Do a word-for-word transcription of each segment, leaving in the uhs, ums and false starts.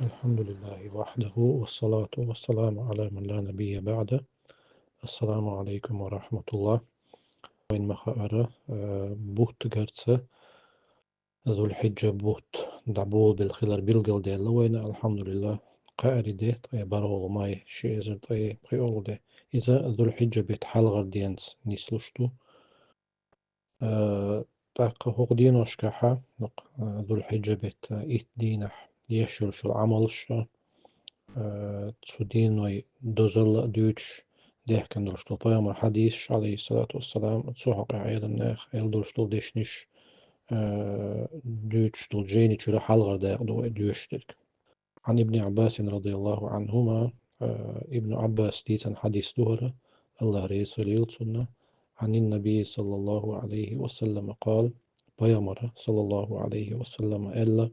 الحمد لله وحده والصلاة والسلام على من لا نبي بعده. السلام عليكم ورحمة الله. Вайн ма хаара, э, бутт гарца, Зулхьиджа бутт дӀаболабелла хилар билгалдаьлла вайна, алхьамдулиллахӀ, кхаъ де, ткъе бархӀалгӀа май, ши эзар ткъе пхиъалгӀа де. Иза Зулхьиджа бетта хьалхара денца нислуш ду. Э, тӀаккха хӀокху деношкахьа, хӀокху, э, Зулхьиджа бетта итт дийнахь еш йолуш йолу Ӏамалш, э, цу дийнойн дозалла а дуьйцуш, даьхкина долуш долу пайхамаран хьадисаш, Ӏалайхиссалату вассалам, цу хьокъехь Ӏеламнаха аьлла долуш долу дешнаш, э, дуьйцуш долу жайни чуьра хьалхара дакъа ду вай доьшуш дерг. عن ابن عباس رضي الله عنهما, э, Ибн Ӏаббаса дийцина хьадис ду хӀара, АллахӀ реза хуьлийла цунна, عن النبي صلى الله عليه وسلم قال, пайхамара, саллаллаху Ӏалайхи ва саллама, аьлла: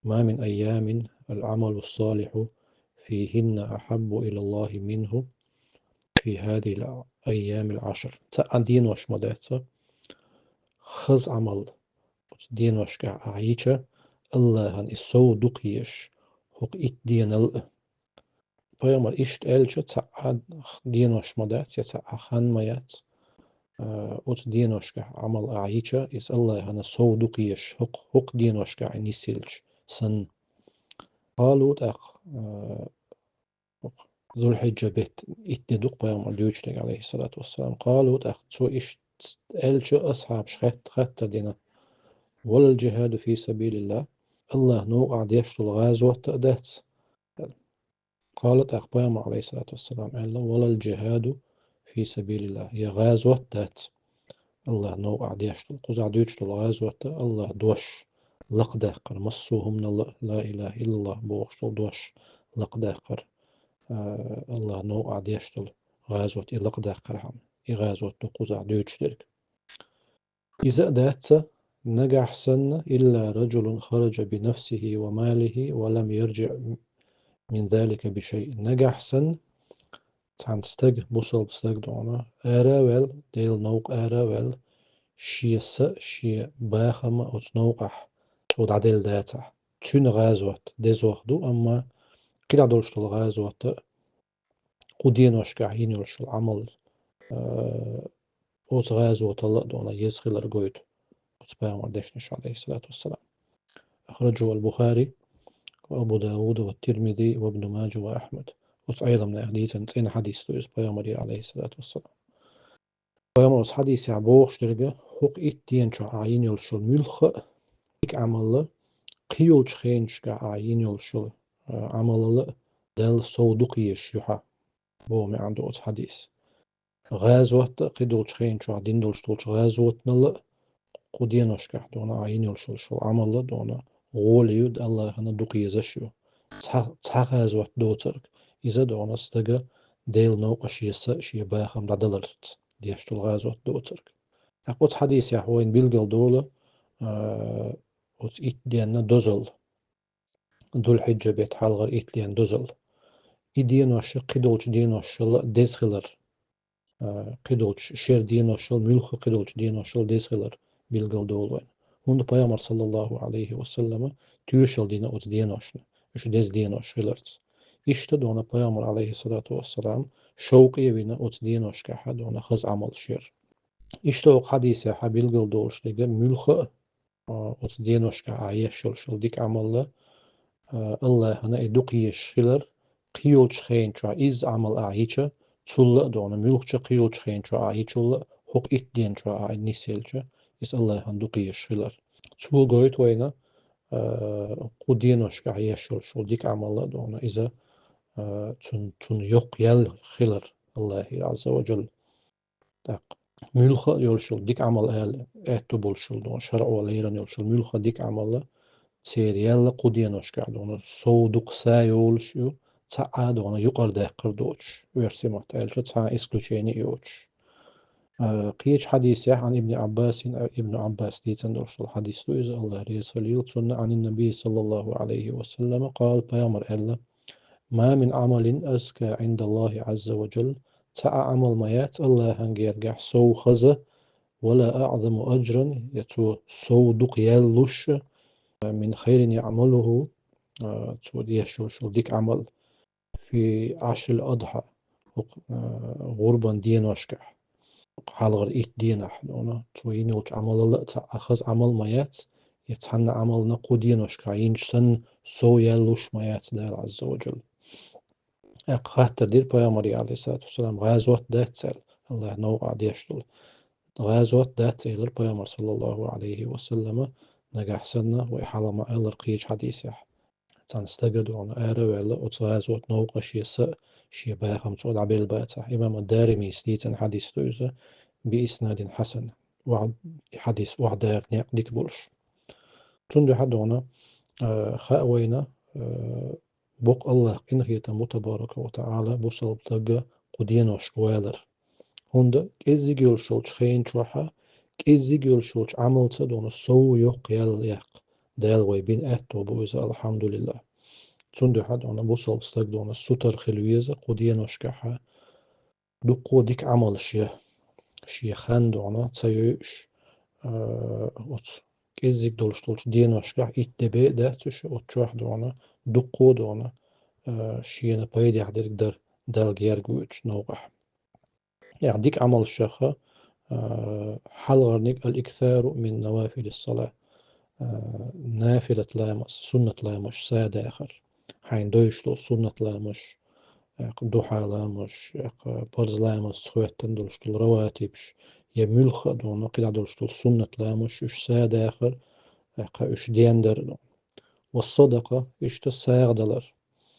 ما من أيام العمل الصالح فيهن أحب إلى الله منه في هذه الأيام العشر. Цхьа а денош ма дац, хаза Ӏамал оцу деношкахь ахь йича, АллахӀана и сов дукха езаш, хӀокху итт денал а. Пайхамара иштта аьлча, цхьа а денош ма дац, я цхьа а хан ма яц, а, оцу деношкахь Ӏамал ахь йича, иза АллахӀана сов дукха езаш, хӀокху, хӀокху деношкахь и нисъелча санна. قالوا, тӀаккха, а, Зулхьиджа бетта итт де ду-кх пайхамара дуьйцуш дерг, Ӏалайхиссалату вассалам. قالوا, тӀаккха цо иштта аьлча, асхьабаша хатт-, хаттар дина: ولا الجهاد في سبيل الله, АллахӀан новкъахь деш долу гӀазот а дац? قال, тӀаккха пайхамара, Ӏалайхиссалату вассалам, аьлла: ولا الجهاد في سبيل الله, я гӀазот дац, АллахӀан новкъахь деш долу, кхузахь дуьйцуш долу гӀазот а, АллахӀан дош лакхадаккхар, массо а хӀуманал а, ла илахӀа иллаллахӀ бохуш долу дош лакхадаккхар, а, АллахӀан новкъахь деш долу гӀазот, и лакхадаккхархьама, и гӀазот ду кхузахь дуьйцуш дерг. Иза а дац, нагахь санна, إلا رجل خرج بنفسه وماله ولم يرجع من ذلك بشيء. Нагахь санна, цхьана стага, бусалба стага дона, ара а ваьлла, Делан новкъа ара а ваьлла, шен са а, шен бахам а оцу новкъахь цо дӀаделла дацахь, цуьнан гӀазот дезох ду, амма кхидӀа долуш долу гӀазот а, кху деношкахь йина йолуш йолу Ӏамал, а, оцу гӀазотал а дона еза хилар гойту оцу пайхамаран дешнаш, Ӏалайхиссалату вассалам. أخرجه البخاري وأبو داود والترمذي وابن ماجه وأحمد. Оцу Ӏеламнаха дийцина цӀена хьадис ду иза пайхамарера, Ӏалайхиссалату вассалам. Пайхамара оцу хьадисехь бохуш дерг, хӀокху итт ден чохь ахь йина йолуш йолу муьлхха а дика Ӏамал а, кхин йолчу хенашкахь ахь йина йолуш йолу, а, Ӏамалал а Далла сов дукха езаш ю хьан, боху маьӀна ду оцу хьадис. ГӀазот а, кхидолчу хенан чохь дина долуш долчу гӀазотнал а, кху деношкахь дона ахь йина йолуш йолу Ӏамал а дона гӀоли ю, АллахӀана дукха езаш ю. Цхьа, цхьа гӀазот доцург, иза дона стага Делан новкъа шен са а, шен бахам дӀадаларца деш долу гӀазот доцург. ТӀаккха оцу хьадисехь вайна билгал долу, а, оцу итт денна дозалла. Дулхьиджа бетта хьалхара итт ден дозалла. И денош кхидолчу деношал деза хилар, а, кхидолчу шер деношал, муьлхха кхидолчу деношал деза хилар билгал долу вайна. ХӀунда пайхамар, саллаллаху Ӏалайхи ва саллама, тоьшалла дина оцу деношна, уьш деза денош хиларца. Иштта дона пайхамар, Ӏалайхиссалату вассалам, шовкъе вина оцу деношкахь дона хаза Ӏамал шер. Иштта окху хьадисехь билгал долуш дерг, муьлхха а а, оцу деношкахь ахь еш йолуш йолу дика Ӏамал а, а, АллахӀана и дукха езаш хилар, кхин йолчу хенан чохь изза Ӏамал ахь йича, цул а дона, муьлххачу кхин йолчу хенан чохь ахь йичул а, хӀокху итт ден чохь ахь нисъелча, иза АллахӀана дукха езаш хилар. Цо гойту вайна, а, кху деношкахь еш йолуш йолу дика Ӏамал а дона, иза, а, цун-, цунна йоккха ял хилар АллахӀера, Ӏазза ва Джалла. ТӀаккха муьлхха а йолуш йолу дика Ӏамал ала аьтту болуш йолу, дона шарӀо лерина йолуш йолу муьлхха а дика Ӏамал а, церан ял а кху деношкахь дона сов дукха са йолуш ю, цхьа а дона юкъара даккхар доцуш, оьрсийн маттахь аьлча, цхьа а исключение йоцуш. А, кхечу хьадисехь, Ӏан Ибни Ӏаббасин, а, Ибну Ӏаббаса дийцина долуш долу хьадис ду иза, АллахӀ реза хуьлийла цунна, Ӏанин Набий, саллаллаху Ӏалайхи ва саллама, къала, пайхамара аьлла: ما من عمل أزكى عند الله عز وجل, цхьа а Ӏамал ма яц АллахӀан гергахь сов хаза, ولا أعظم أجرا, я цо сов дукха ял луш, من خير يعمله, а, цо деш йолчул дика Ӏамал, фи Ӏашрил Адхьа, хӀокху, а, гӀурбан деношкахь, хӀокху хьалхара итт денахь, дуьйна, цо йина йолчу Ӏамалалла а цхьа а хаза Ӏамал ма яц, я цхьанна Ӏамална кху деношкахь йинчу санна, сов яьллуш ма яц Дала Ӏазза ва Джалла. ТӀаккха хаттар дира пайхамаре, Ӏалайхиссалату вассалам, гӀазот дац аьлла, Аллахь новкъахь деш долу. ГӀазот дац элира пайхамар, саллаллаху Ӏалайхи ва саллама, нагахь санна, вай хьалха ма-аллара кхечу хьадисехь. Цхьана стага, дуьйна, ара а ваьлла, оцу гӀазот новкъахь шен са а, шен бахам цо дӀабелла бацахь. Имам ад-Даримис дийцина хьадис ду иза, би иснадин хьасан. Ва хьадис охьадара некъ дика болуш. Цундела, дуьйна, а, хаьа вайна, а, боккха Аллахь къинхетам бу, табарака ва таӀала, бусалба стагга кху деношка валар. ХӀунда кӀеззиг йолуш йолчу хенан чохь а, кӀеззиг йолуш йолчу Ӏамалца, дуьйна, сов йоккха ял яккха Дала вай бина аьтто бу иза, алхьамдулиллахь. Цундела, дуьйна, бусалба стаг, дуьйна, сутара хила веза кху деношкахь а, дуккха дика Ӏамалш я, шен хан, дуьйна, ца йойуш, а, оцу кӀеззиг долуш долчу деношкахь итт де бен а дац уьш, оцу чохь, дуьйна, дуккха, дуьйна, а, шена пайдехь дерг дар, Далла гергаоьцучу новкъахь. Яхь дика Ӏамалшах, а, хьалхарниг: «Ал-иксару мин навафилис-сала», а, нафилат ламаз, суннат ламазаш садахар. Хьайна дойуш долу суннат ламазаш, а, духьа ламазаш, а, парз ламазца хӀоьттина долуш долу раватибаш, я муьлхха а, дуьйна, кхидӀа долуш долу суннат ламазаш, уьш садахар, а, уьш дендар, дуьйна. Ва садакъа, иштта сагӀа далар.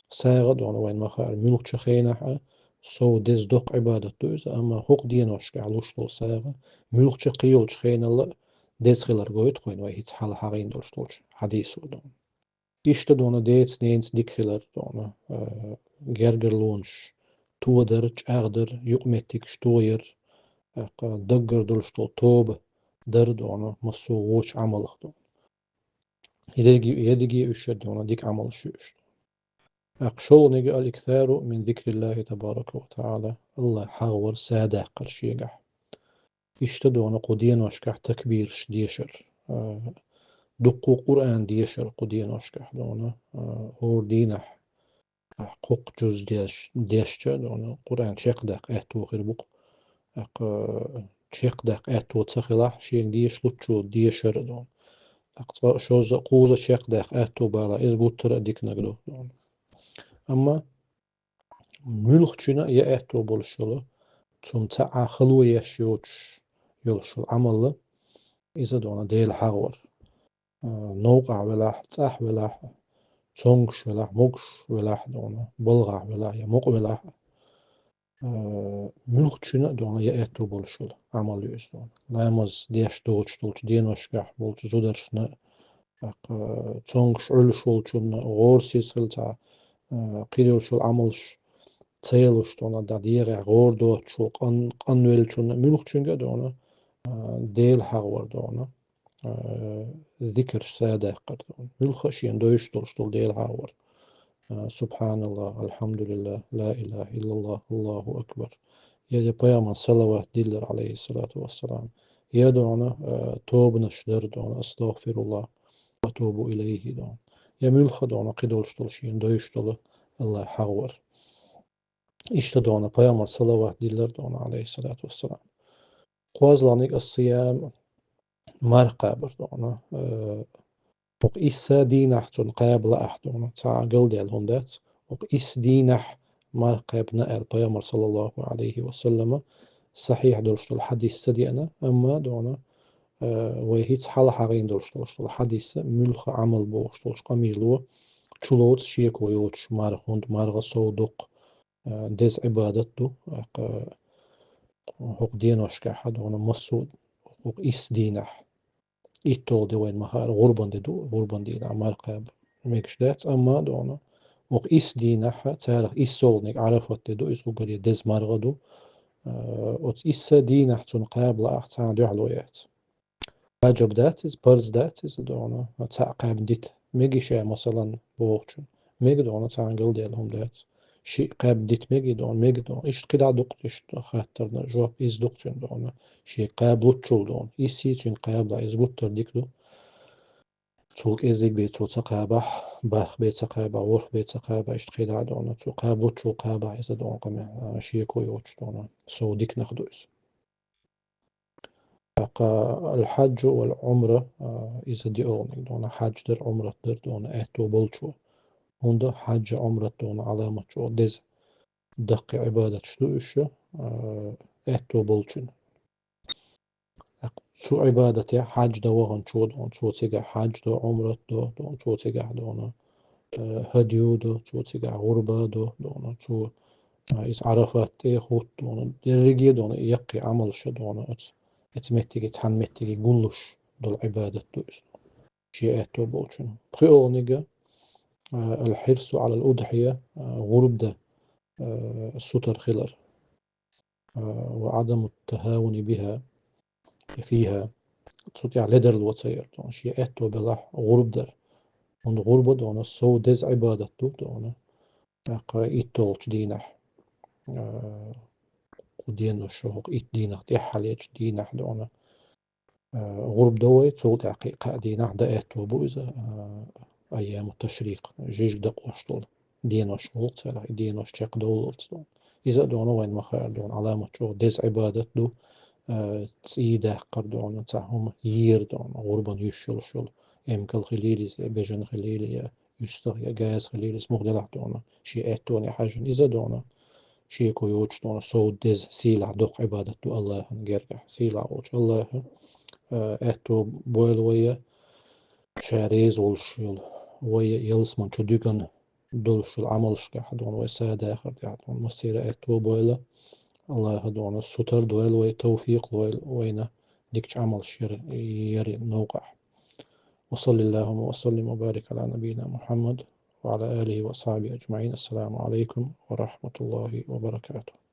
СагӀа, дуьйна, вайна ма-хаъара, муьлххачу хенахь а сов деза доккха Ӏибадат ду иза, амма хӀокху деношкахь луш долу сагӀа муьлххачу кхийолчу хеналла а деза хилар гойту вайна, вай хӀинца хьалха хьахийна долуш долчу хьадисо, дуьйна. Иштта, дуьйна, деца-ненаца дика хилар, дуьйна, а, гергарлонаш тодар, чӀагӀдар, юкъаметтигаш тояр, а, даггара долуш долу тоба дар, дуьйна, массо а вочу Ӏамалх, дуьйна. Ерриге, ерриге уьш, дуьйна, дика Ӏамалш ю уьш. ТӀаккха шолгӀаниг: «Ал-иксару мин зикриллахи табарака ва таӀала», Аллахь хьахавар, садаккхар шегахь. Иштта, дуьйна, кху деношкахь такбираш дешар, а, дуккха Къуръан дешар кху деношкахь, дуьйна, а, хӀора дийнахь, а, кхоккха жуз деш-, дешча, дуьйна, Къуръан чекхдаккха аьтто хир бу-кх. ТӀаккха чекхдаккха аьтто ца хилахь, шена дешалуччо дешар а, дуьйна. ТӀаккха цкъа, шозза, кхузза чекхдаккха аьтто балахь, иза гуттар а диканиг ду, дуьйна. Амма муьлххачунна а ян аьтто болуш йолу, цунна цхьа а хало еш йоцуш йолуш йолу Ӏамал, иза, дуьйна, Дела хьахавар. А, новкъахь велахь, цӀахь велахь, цомгуш велахь, могуш велахь, дуьйна, балхахь велахь я мукъа велахь, а, муьлххачунна а, дуьйна, ян аьтто болуш йолу Ӏамал ю иза, дуьйна. Ламаз деш доцуш долчу деношкахь болчу зударшна а, тӀаккха цомгуш Ӏуьллуш волчунна, гӀорасиз хила цхьа, а, кхидолуш йолу Ӏамалш ца ялуш, дуьйна, дӀадегӀехь гӀора доцучу къан-, къанвеллачунна, муьлххачуьнга а, дуьйна, а, Дела хьахавар, дуьйна, а, зикарш садаккхар, дуьйна. Муьлхха а шена дойуш долуш долу Дела хьахавар. А, субхьаналлахь, алхьамдулиллахь, ла илахьа иллаллахь, Аллаху акбар. Я, я пайхамарна салават диллар, Ӏалайхиссалату вассалам. Я, дуьйна, а, тобанаш дар, дуьйна, астагъфируллахь, ва атубу илайхи, дуьйна. Я муьлхха а, дуьйна, кхидолуш долу шена дойуш долу Аллахь хьахавар. Иштта, дуьйна, пайхамарна салават диллар, дуьйна, Ӏалайхиссалату вассалам. КхозлагӀниг: ас-сиям, марха кхабар, дуьйна, а, хӀокху исс дийнахь цунна кхаба лаахь, дуьйна, цхьа а галдаьлла хӀума дац. ХӀокху исс дийнахь марха кхаьбна аьлла пайхамара, саллаллаху Ӏалайхи ва саллама, сахьихь долуш долу хьадис ца деана, амма, дуьйна, а, вай хӀинца хьалха хьахийна долуш долуш долу хьадис, муьлхха Ӏамал бохуш долчу къамело чулоцу шеко йоцуш марха, хӀунда марха сов доккха, а, деза Ӏибадат ду, тӀаккха хӀокху деношкахь, дуьйна, массо а хӀокху исс дийнахь. ИтталгӀа де вайна ма-хаъара гӀурбан де ду, гӀурбан дийнахь марха кхаба мегаш дац, амма, дуьйна, хӀокху исс дийнахь, царах иссалгӀаниг Ӏарафат де ду, иза уггаре деза марха ду. А, оцу исс дийнахь цунна кхаба лаахь цхьа а дуьхьало яц. Важиб дац иза, парз дац иза, дуьйна, цхьаъ кхаьбна дита мегий ша, масалан, бохучун. Мега, дуьйна, цхьа а галдаьлла хӀума дац. Шиъ кхаьбна дита мегий, дуьйна, мега, дуьйна. Иштта кхидӀа а ду-кх, иштта хаттарна жоп иза ду-кх цуьнан, дуьйна. Шен кхаба луччул, дуьйна. Иссий цуьнан кхаба лаахь, иза гуттар а дика ду. цул кӀеззиг бе цо ца кхабахь, бах бе ца кхабахь, ворхӀ бе ца кхабахь, иштта хила дона, цо кхабучо кхабахь иза дона къамел, а, шеко йоцуш дона, сов дика нах ду иза. ТӀаккха аль-хьаджу валь-Ӏумра, а, иза диъолгӀаниг дона, хьадж дар, Ӏумрат дар дона, аьтто болчо. ХӀунда хьадж а, Ӏумрат дона Ӏаламат чӀогӀа деза, даккхий Ӏибадаташ ду уьш, а, аьтто болчун. ТӀаккха цу Ӏибадате хьадж дан ваханчо дона, цо цигахь хьадж до, Ӏумрат до, дона, цо цигахь дона, э, хӀадю до, цо цигахь гӀурба до, дона, цо, а, иза Ӏарафат тӀе хӀутту дона, дерриге дона, яккхий Ӏамалша дона, оцу, оцу меттиге, цхьана меттиге гуллуш долу Ӏибадат ду иза. Шен аьтто болчун. ПхоьалгӀанига, а, аль-хьирсу Ӏалаль-удхьия, а, гӀурба дан, а, сутара хилар. А, ва Ӏадаму тахӀавуни биха, фиха. Цу тӀехь ледарло ца яр дона, шен аьтто белахь гӀурба дар. ХӀунда гӀурба дона, сов деза Ӏибадат ду дона. ТӀаккха итталгӀачу дийнахь, а, кху денош, хӀокху итт дийнах тӀаьххьалечу дийнахь дона, а, гӀурба до вай, цул тӀаьхьа кхин кхаа дийнахь дан аьтто бу иза, а, айяму ташрикъ, жижиг дакъош долу денош гӀуллакх царах, и денош чекхдовллалц дона. Иза а дона вайн ма-хаара дона, Ӏаламат чӀогӀа деза Ӏибадат ду, а, цӀий даккхар дона, цхьа хӀума йийр дона, гӀурбан йиш йолуш йолу, эмкал хилийла иза, я бежан хилийла, я уьстагӀ, я газа хилийла иза, муха делахь дона, шен аьттоне хьаьжжина иза дона, шеко йоцуш дона, сов деза, сийлахь доккха Ӏибадат ду АллахӀан гергахь. Сийлахь волчу АллахӀа, а, аьтто бойла вай, ша реза волуш йолу, вай ялсаман чу дуьган долуш йолу Ӏамалшкахь дона, вай са дахар тӀехь дона, массера аьтто бойла. АллахӀа дона сутара дойла вай, тавфикъ лойла вайна дикачу Ӏамалш яр-, яри новкъахь. وصل اللهم وسلم وبارك على نبينا محمد وعلى آله وأصحابه أجمعين. السلام عليكم ورحمة الله وبركاته.